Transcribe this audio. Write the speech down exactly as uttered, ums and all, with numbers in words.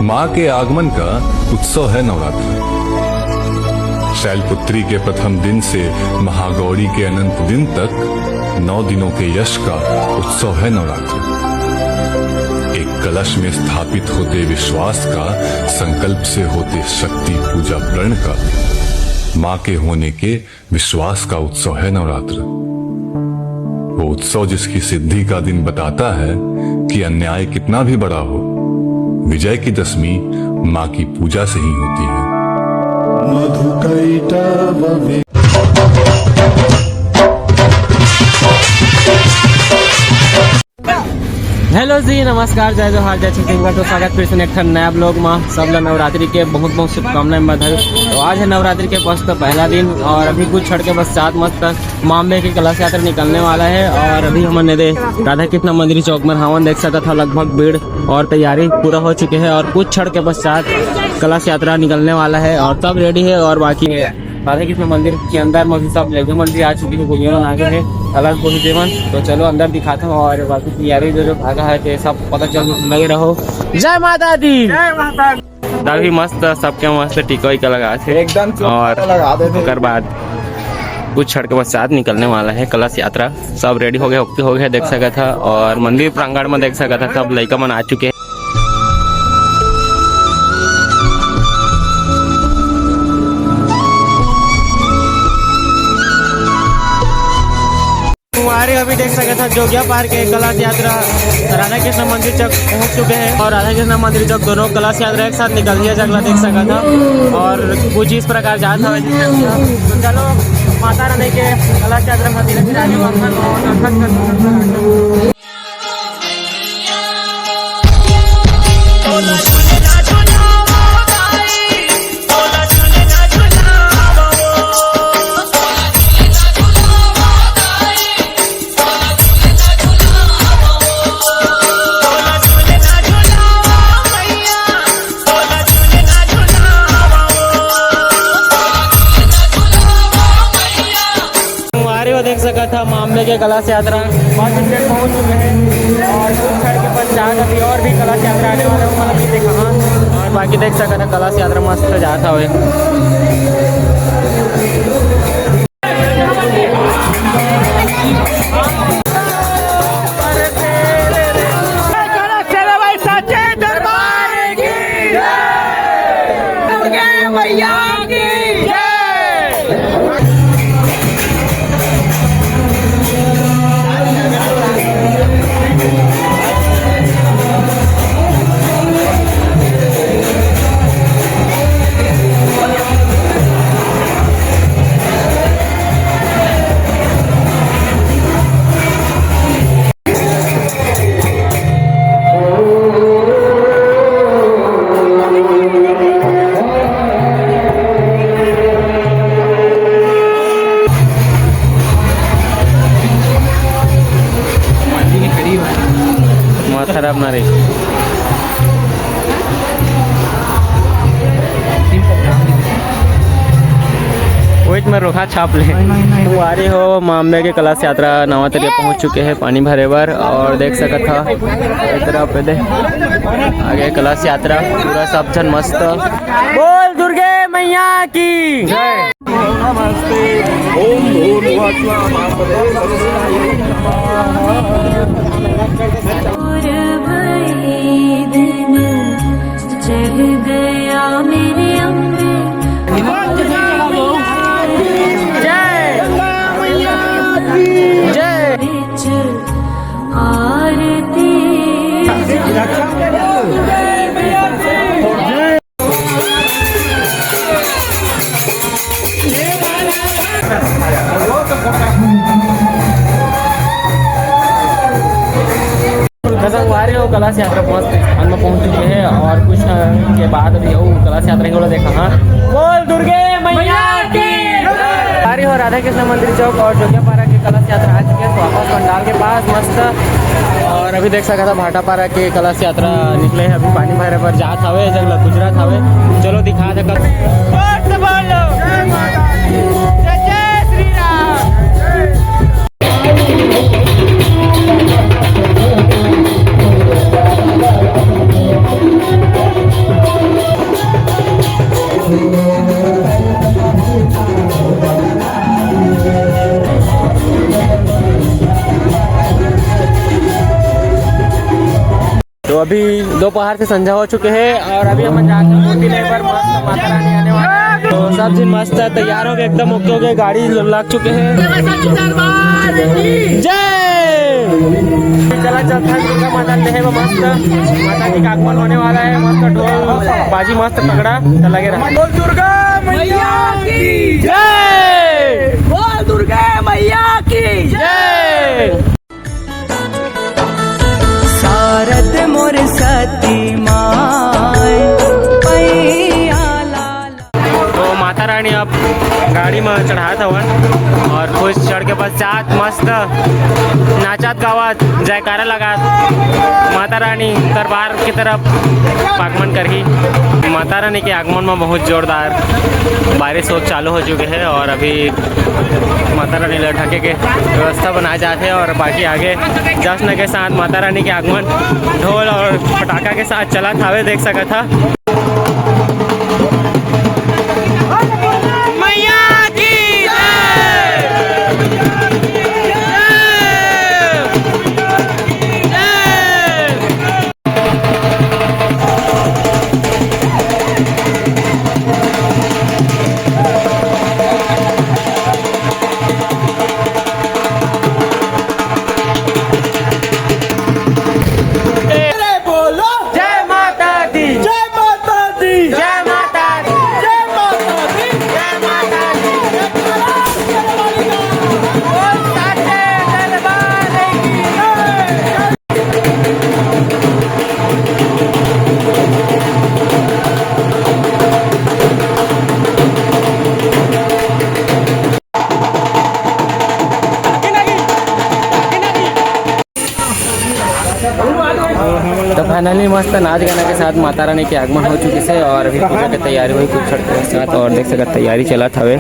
माँ के आगमन का उत्सव है नवरात्र। शैलपुत्री के प्रथम दिन से महागौरी के अनंत दिन तक नौ दिनों के यश का उत्सव है नवरात्र। एक कलश में स्थापित होते विश्वास का, संकल्प से होते शक्ति पूजा प्रण का, माँ के होने के विश्वास का उत्सव है नवरात्र। वो उत्सव जिसकी सिद्धि का दिन बताता है कि अन्याय कितना भी बड़ा हो, विजय की दशमी माँ की पूजा से ही होती है। हेलो जी, नमस्कार, जय जोहार, जय छत्तीसगढ़। तो स्वागत फिर से एक ठन नया ब्लॉग में। सब ला नवरात्रि के बहुत बहुत शुभकामनाएं, बधाई। तो आज है नवरात्रि के बस तो पहला दिन और अभी कुछ क्षण के पश्चात मस्त माँ अम्बे के कलश यात्रा निकलने वाला है। और अभी हमन ने दे राधा कृष्ण मंदिर चौक में हवन देख सकत हा, लगभग भीड़ और तैयारी पूरा हो चुके हैं और कुछ क्षण के पश्चात कलश यात्रा निकलने वाला है और सब रेडी है और बाकी है। राधा कृष्ण मंदिर के अंदर में भी सब लेगे मन भी आ चुके हैं, गोलियों में आगे है अलग गोली देवन। तो चलो अंदर दिखाता हूँ और बाकी तैयारी जो जो भागा है तो सब पता चल लगे रहो। जय माता दी। जय माता दी। तभी मस्त सबके मस्त टीका उका लगा थे एकदम चुप और लगा देते। ओकर बाद कुछ क्षण के पश्चात निकलने वाला है कलश यात्रा। सब रेडी हो गए, ओके हो गए, देख सकत हा। और मंदिर प्रांगण में देख सकत हा, सब लइका मन आ चुके हैं। हमारे अभी देख सकत हा जोगिया पार के कलश यात्रा राधा कृष्ण मंदिर तक पहुंच चुके हैं और राधा कृष्ण मंदिर तक दोनों कलश यात्रा एक साथ निकल दिया जगला देख सकत हा। और कुछ इस प्रकार जात हवे। तो चलो माता रानी के कलश यात्रा मंदिर के आगे वापस और दर्शन कर सकत हा। संगवारी हो देख सकत हा, माँ अम्बे के कलश यात्रा बस स्टैंड पहुँच चुके हैं और कुछ क्षण के पश्चात अभी और भी कलश यात्रा आने वाला है, वो वाला भी देखा। हाँ, और बाकी देख सकत हा, कलश यात्रा मस्त जात हवे। माथा खराब ना रही। वही तो मैं रोखा छाप ले। संगवारी हो, माँ अम्बे के कलश यात्रा नवा तरिया पहुँच चुके हैं पानी भरे बर। और देख सकत हा, एक तरफ पे दे आगे कलश यात्रा पूरा सब झन मस्त। बोल दुर्गे मैया की जय। जय। जय। संगवारी हो, कलश यात्रा पहुंच, हम लोग पहुंच चुके हैं और कुछ, अ, के बाद अभी वो कलश यात्रा ही वाला देखा। हाँ, बोल दुर्गे मैया की। संगवारी हो, राधा कृष्ण मंदिर चौक और जोगियापारा के कलश यात्रा आ चुके हैं, तो वापस पंडाल के पास मस्त। और अभी देख सकत हा, भाटापारा के कलश यात्रा निकले है, अभी पानी भरे बर जात हवे, जगला गुजरात हवे। चलो दिखा दे कल। जोर से बोलो। जय माता दी। जय जय श्री राम। अभी दोपहर से संझा हो चुके हैं और अभी हम जाते हैं मूर्ति लेबर, मस्त माता रानी आने वाला है। तो सब झिन मस्त तैयार हो गए, एकदम ओके हो गए, गाड़ी लग चुके हैं। जय। चला चलता है दुर्गा माता ले, मस्त माता जी का आगमन होने वाला है, मस्त ढोल बाजी मस्त तगड़ा, तो लगे रहा। बोल दुर्गा मैया की जय। बोल दुर्गा मैया की जय। शारद मोर सती माय, पैया लाला। तो माता रानी अब गाड़ी में चढ़ात हवन और खुश चढ़ के पश्चात मस्त नाचत गावत जयकारा लगात माता रानी दरबार की तरफ आगमन करही। माता रानी के आगमन में बहुत जोरदार बारिश हो चालू हो चुके हैं और अभी माता रानी ला ढके के व्यवस्था बनाए जात हे और बाकी आगे जश्न के साथ माता रानी के आगमन, ढोल और पटाखा के साथ चलत हावे, देख सकत हा। मैया की जय। जय। अरे बोलो जय माता दी, जय माता दी, जय माता दी, जय माता दी, जय माता दी। बोल साचे दरबार की जय। तो finally मस्त नाच गाना के साथ माता रानी के आगमन हो चुके से और अभी पूजा के तैयारी हुई कुछ छठ के साथ और देख सकत तैयारी चलत हवे।